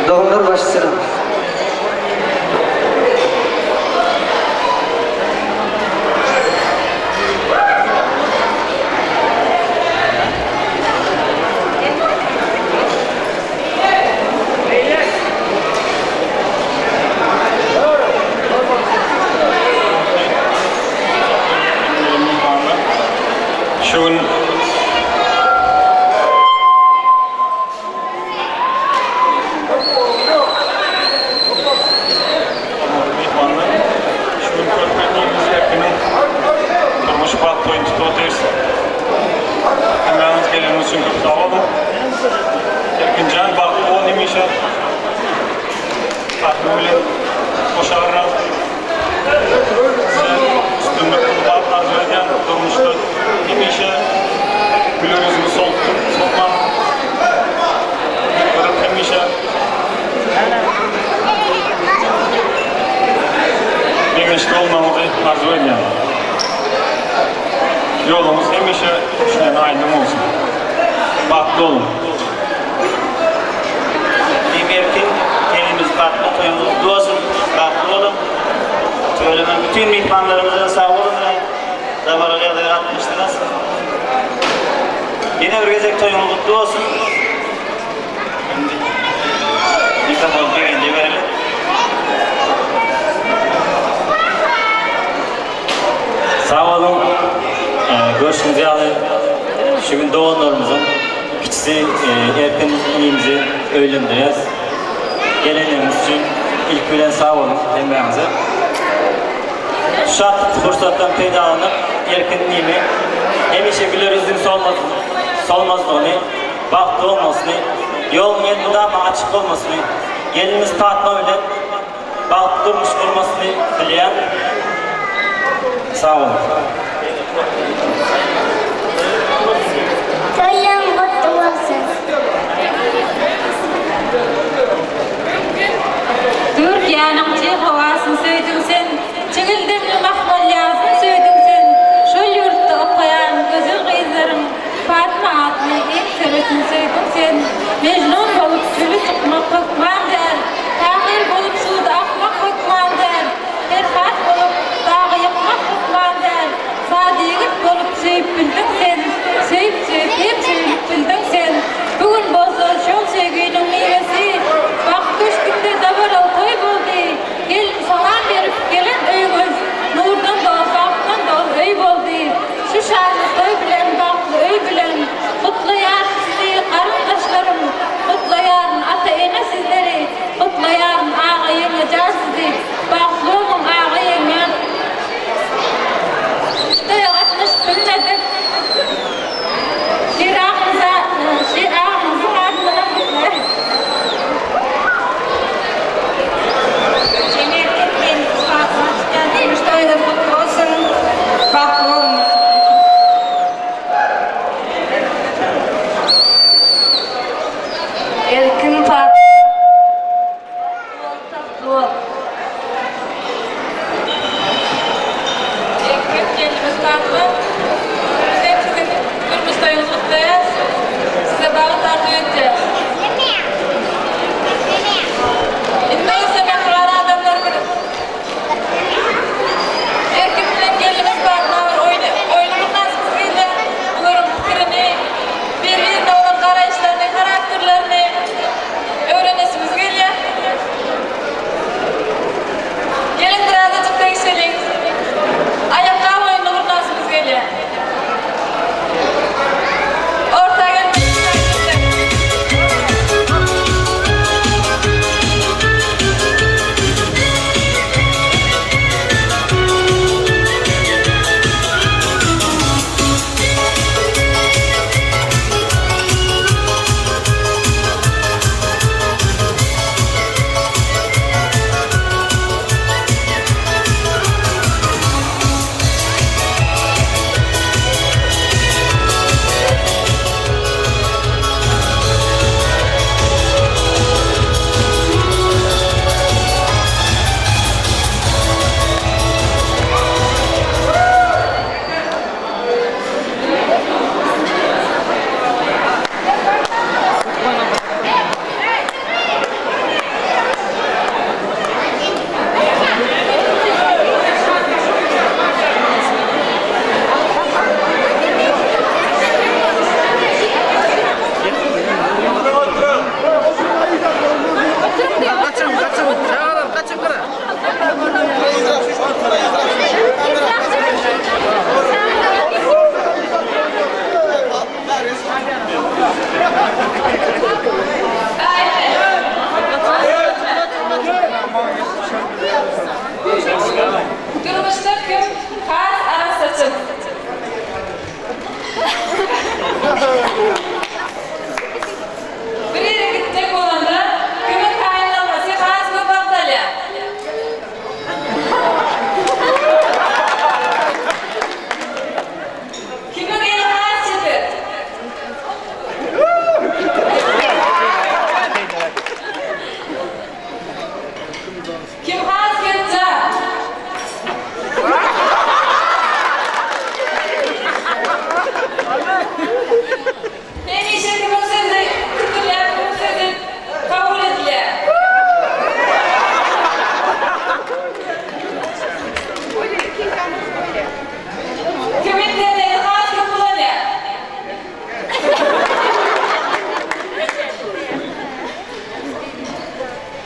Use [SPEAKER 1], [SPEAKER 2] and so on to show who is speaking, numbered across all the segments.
[SPEAKER 1] Doganlar baş üstüne.
[SPEAKER 2] Şu gün Myhmanlar, şu gün körpe inimiz Erkiniň durmuş bagt toýuny tutup otyrys. Hemmäňiz geleniňiz üçin köp sag boluň. Erkinjan, bagtly bol hemişe. Fatma bilen hoşalrak. Size üstünlik, uly bagt arzuw edýän. Durmuşda hemişe güler ýüzüňi soltup, solman görüp hemişe begençli bolmagyňyzy arzuw edýän. Ýoluňyz hemişe düşen aýdyň bolsun. Bagtly boluň.
[SPEAKER 3] Diýip erkin gelnimiz Patma toýuňyz gutly bolsun, bagtly boluň. Tüweleme bütin myhmanlarymyza sag boluň bilen dabaraly ýagdaýa gatnaşdyňyz. Ýene bir gezek toýuňyz gutly bolsun. Indi mikrofony Begenje bereli.
[SPEAKER 4] Sag boluň. Görşüňiz ýaly şu gün doganlarymyzyň kiçisi Erkin inimizi öýlendirýäs. Gelenleriňiz üçin ilki bilen sag boluň hemmäňize. Şat pursatdan peýdalanyp Erkin inimi hemişe güler ýüzüň solmazlygyny, bagtly bolmasyny, ýoluň elmydama açyk bolmasyny, gelinimiz Patma bilen Bagtly durmuş gurmasyny dileýän. Sag boluň.
[SPEAKER 5] Toýuň gutly bolsun.
[SPEAKER 6] Türkiýäniň çig howasyny söýdüň sen, Çigildemli mahmal ýazyny söýdüň sen, Şol ýurtda okaýan gözel gyzlaryň Patma atly iň söýgüsini söýdüň sen, Mejnun bolup çöle çykmak hökman däl, Tahyr bolup suwda akmak hökman däl, Perhat bolup dagy ýykmak hökman däl, Sada ýigit bolup.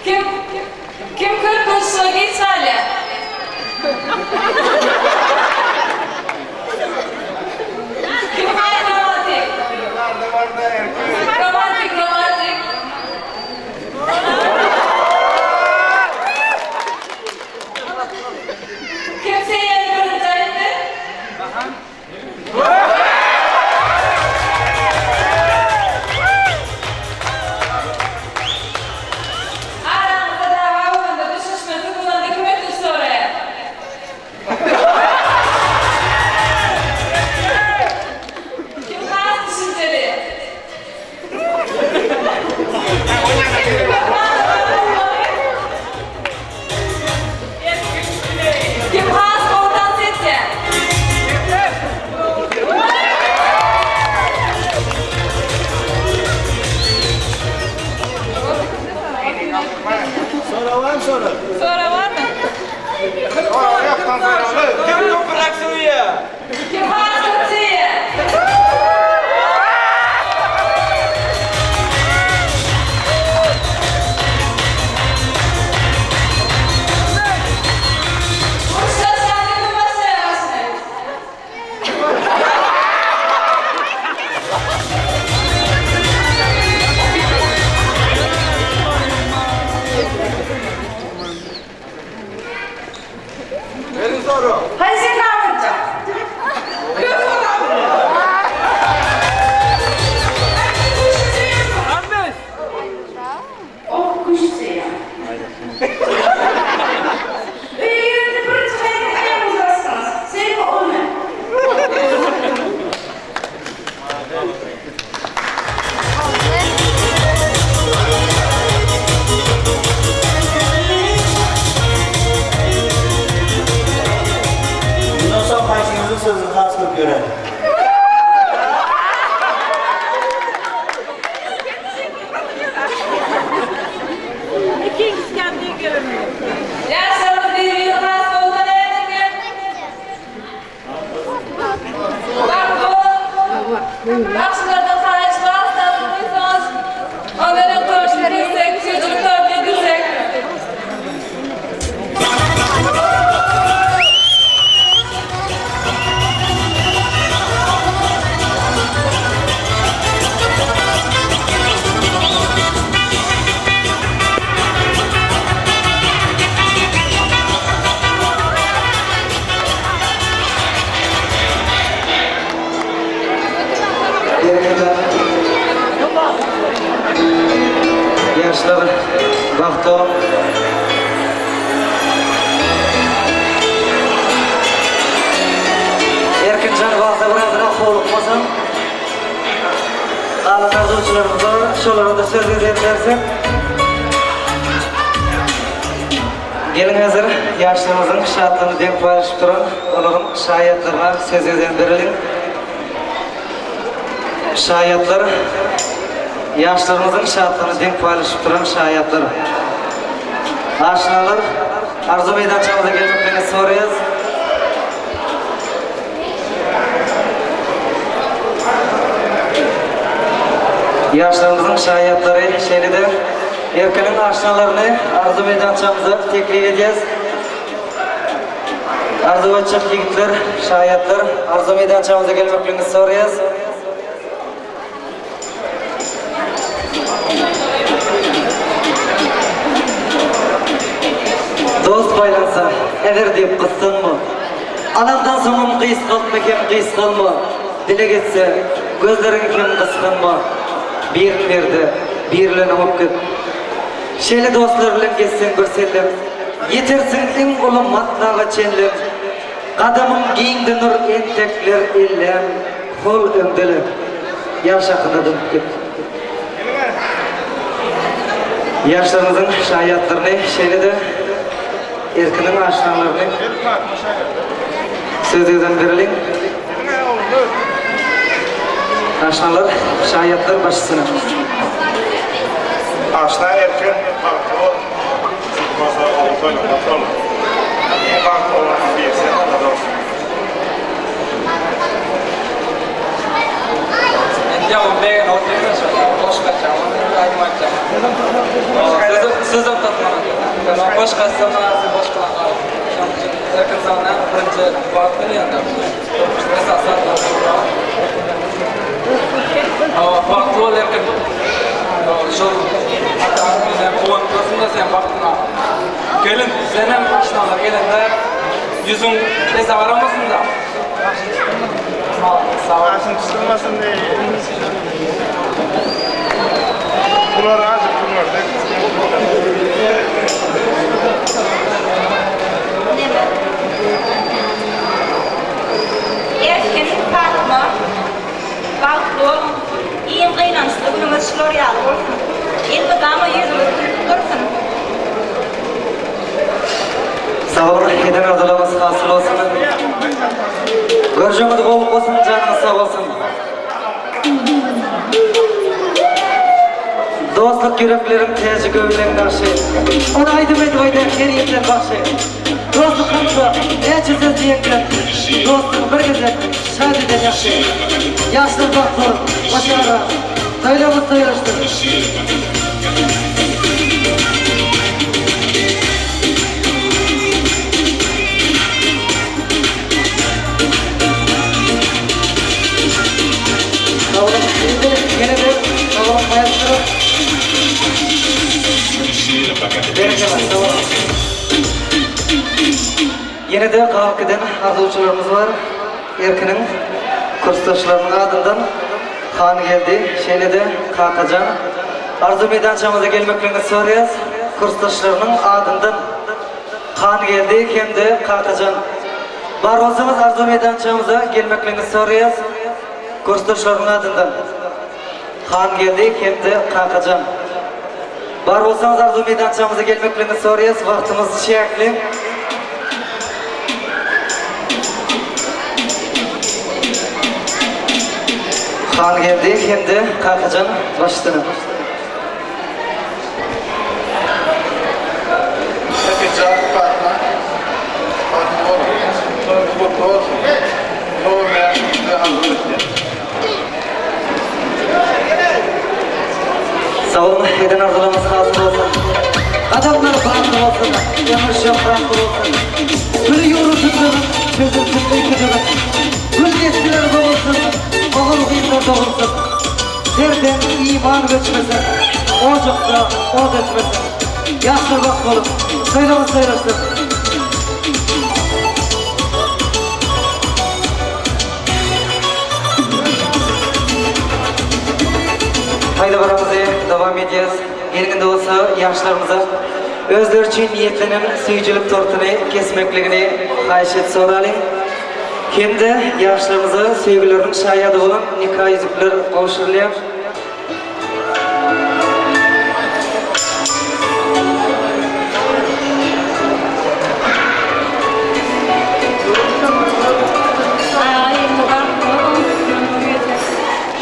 [SPEAKER 6] Kim kim köp duşuşyga giç galýar? Kim has romantik? Romantik romantik. Kim söýýäni birinji aýtdy? Araňyzda dawa bolanda, düşünişmezlik bolanda kim ötünç soraýar? Kim has düşünjeli? Kim hökman bolmaly? Kim has gowy tans etýär?
[SPEAKER 1] Sorag barmy sorag?
[SPEAKER 6] Sorag barmy?
[SPEAKER 1] Kim köpräk söýýär?
[SPEAKER 6] Kim has köp söýýär? Uruşlaşýanda kim başlaýar başyny?
[SPEAKER 1] Beriň sorag.
[SPEAKER 6] Haýsy namytjak?
[SPEAKER 7] Oh küştseýär. Öýe girende birinji haýsy aýagyňyzy basdyňyz? Senmi olmy?
[SPEAKER 3] Mundan soň haýsyňyzyň sözüni has köp görerin?
[SPEAKER 6] Ýaşlarymyz bir-birini has gowy tanaýan eken. Bagşylardan haýyş bar, sazyny goýsaňyz, ondan toýuny kessek, süýjülik tortuny edilsek.
[SPEAKER 8] Berekella. Ýaşlar bagta. Erkinjan bagta birazrak howlukmasaň. Galan arzuwçylarymyz bar, şolara-da söz gezegini bersek. Geliň häzir ýaşlarymyzyň şatlygyny deň paýlaşyp duran olaryň şaýatlaryna söz gezegini bereliň. Şaýatlar, ýaşlarymyzyň şatlygyny deň paýlaşyp duran şaýatlar. Aşnalar, arzuw meýdançamyza gelmeklerini soraýas. Ýaşlarymyzyň şaýatlary, şeýle-de Erkiniň aşnalaryny arzuw meýdançamyza teklip edýäs. Arzuw etjek ýigitler, şaýatlar, arzuw meýdançamyza gelmekligiňizi soraýas. Dost baýlansa, eger diýip gyssanma. Alandan soňam gysgaltma hem gysgalma. Dileg etse, gözleriňi hem gysganma. Birin berde, biri bilen oňup git. Şeýle dostlar bilen gezseň bir sellem, Ýetersiň iň uly matlaba çenlem. Gadamyň giňdi nur entekler ellem, Hol öňdele, ýaş hakyna dymyp git. Ýaşlarymyzyň şaýatlaryny, şeýle-de Erkiniň aşnalaryny söz gezegini bereliň. Aşnalar, şaýatlar baş üstüne.
[SPEAKER 1] Aşna Erkin bagtly bol.
[SPEAKER 2] Bolsa ogul toýuny gutlaly. Iň bagtly bolanlaryň biri sen Alla dogrusyny aýtsa.
[SPEAKER 9] Indi ýagyn begen ol diýme şo goşgy aýtjak ol aýdym aýtjak. Sözem sözem tapmaly. Boş gaçsa mynasyp boş galan galyp. Şonuň üçin erkin sana birinji wagt bilýän-de. Durmuşda esasy zatlar şol wagt. Hawa, bagtly bol erkin. Şol ata-eneň guwanyp dursun-da seň bagtyňa. Gelin, senem aşnalar gelende ýüzüň pese garamasyn-da. Sag bol.
[SPEAKER 10] Başyň çytylmasyn diý. Bular azık bunlar.
[SPEAKER 7] Erkin, Patma, bagtly boluň. Iň gynançly günüňiz şular ýaly bolsun. Elmydama ýüzüňiz gülüp dursun.
[SPEAKER 8] Sag boluň, eden arzuwlaryňyz hasyl bolsun. Görjegiňiz gowy bolsun, janyňyz sag bolsun. Dostluk ýürekleriň täji göwünleň nagşy. Ony aýdym edip aýdar her ýeten bagşy. Dostluk hakda näçe söz diýeňden, Dostuňy bir gezek şat eden ýagşy. Ýaşlar bagtly boluň, başara, Toýlaryňyz toýlaşsyn. Sag boluň indi ýene-de sag boluň maestro. Berekella sag boluň. Ýene-de galyp giden arzuwçylarymyz bar. Erkiniň kursdaşlarynyň adyndan Hangeldi, şeýle-de Kakajan. Arzuw meýdançamyza gelmekligiňizi soraýas. Kursdaşlarynyň adyndan Hangeldi hem-de Kakajan. Bar bolsaňyz Arzuw meýdançamyza gelmekligiňizi soraýas. Kursdaşlarynyň adyndan Hangeldi hem-de Kakajan. Bar bolsaňyz Arzuw meýdançamyza gelmekligiňizi soraýas. Wagtymyz çäkli. Hangeldi hem-de Kakajan baş üstüne.
[SPEAKER 10] Erkinjan Fatma Fatma oglum toýuňyz gutly bolsun. Dogum ýaşyňyzy arzuw etýän.
[SPEAKER 8] Sag boluň, eden arzuwlaryňyz hasyl bolsun. Gadamlar batly bolsun, ömür şöhratly bolsun. Güli ýugrulsyn döwün, çözülsin öýke döwün. Gül nesiller bogulsyn, ogul gyzlar dogulsyn. Serden iman göçmesin, ojakda ot öçmesin. Ýaşlar bagtly boluň, toýlaryňyz toýlaşsyn. Toý-dabaramyzy dowam edýäs. Geliň indi bolsa ýaşlarymyza özleri üçin niýetlenen süýjülik tortuny kesmekligini haýyş edip soralyň. Hem-de ýaşlarymyza söýgüleriniň şaýady bolan nika ýüzükler gowşurylýar.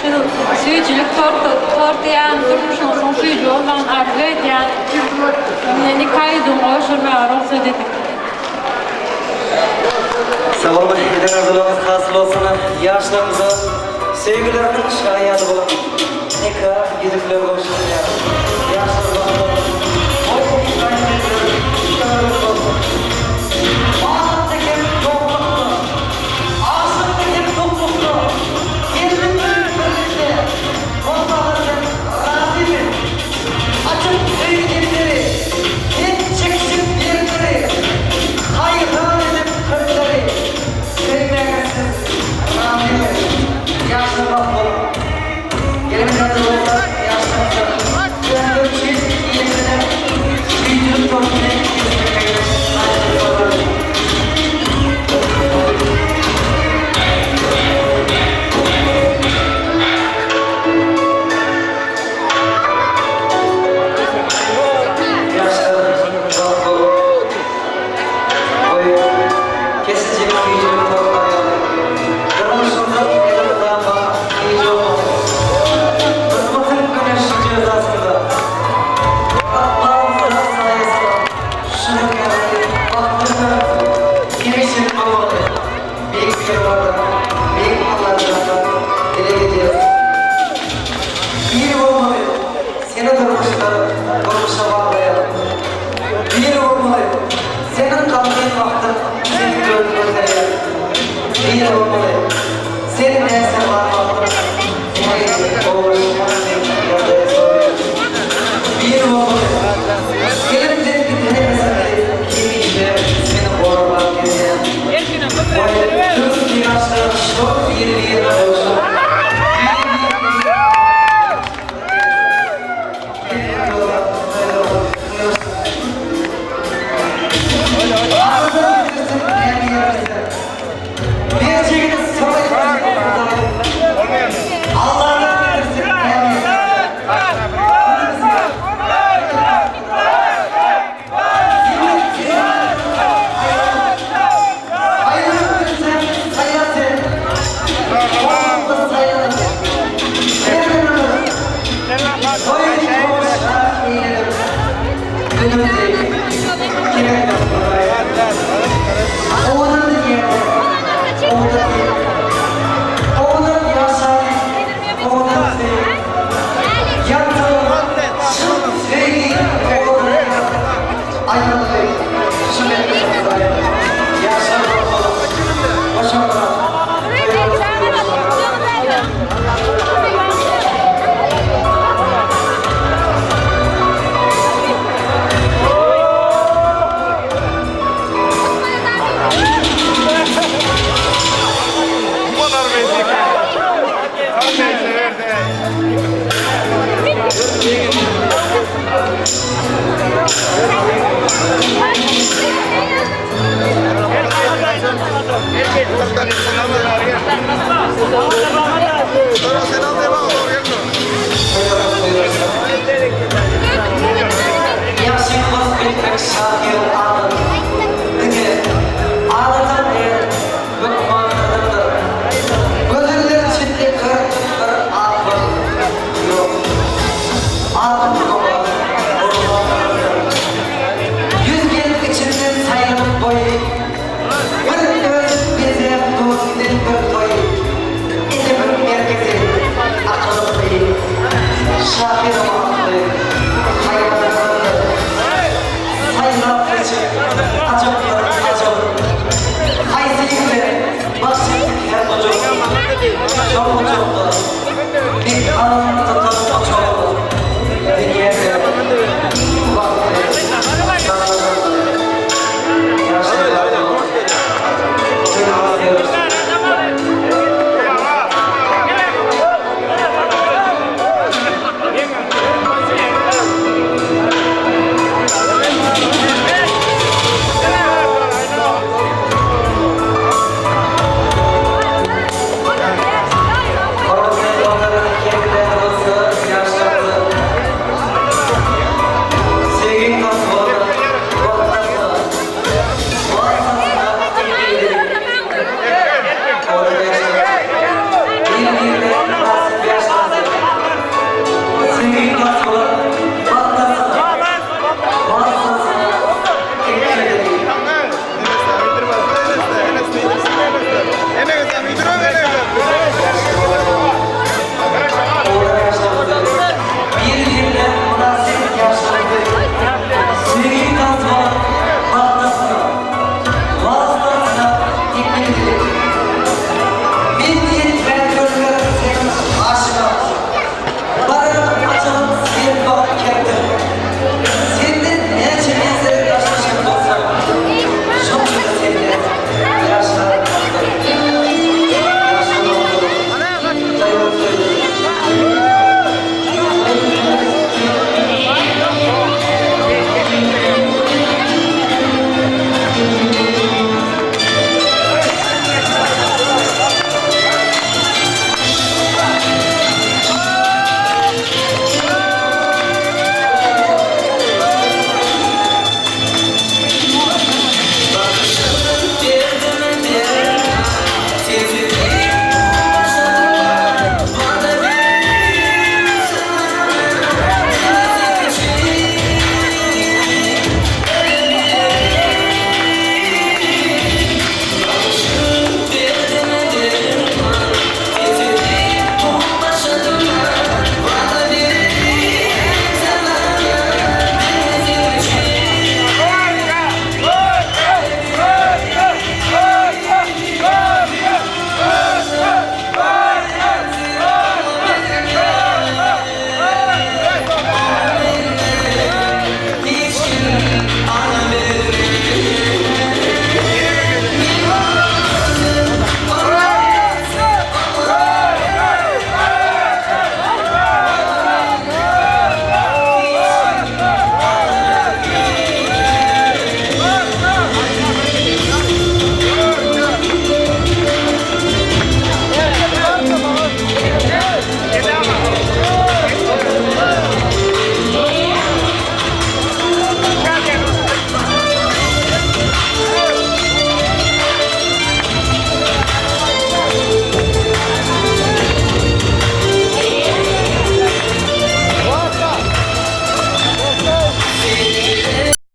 [SPEAKER 6] Şu süýjülik torty, torty ýaly durmuşyňyzyň süýji bolmagyny arzuw edýän. Indi nika ýüzügiňi gowşurmaga rugsat ediň.
[SPEAKER 8] Sag boluň, eden arzuwlaryňyz hasyl bolsun! Ýaşlarymyza söýgüleriniň şaýady bolan nika ýüzükleri gowşurylýar. Ýaşlar bagtly bolsun! Goý, nika ýüzükleri ömürlik bolsun! Balyk eken doklukda, Aşyk eken toklukda, Geldik birlikde, Bolmaga sen razymy? Açyp söýgi depderi, Sen çekişip ýerleri, Haýran edip kyrlary, Söýmäge siz razymy? Ýaşlar bagt boluň. Gelin häzir bolsa ýaşlarymyza. Gelin ogly, gelin sen gidäýmeseň hemişe seni gorap gezýän. Goý, dürli ýaşlar şol biri-birine gowşup, biri-birine Ýagşyny wasp etmek şahyryň adaty. Diňe adatan el hökman gyzyldyr. Gözeller içinde bir akyl ýok. Akyl oňa gurbandyr. Yüz gelin içinden saýlanyp boýy, Bir özün bezäp dur giden bir toýy. Edebiň merkezi, akylyň öýi. Şahyr oňa.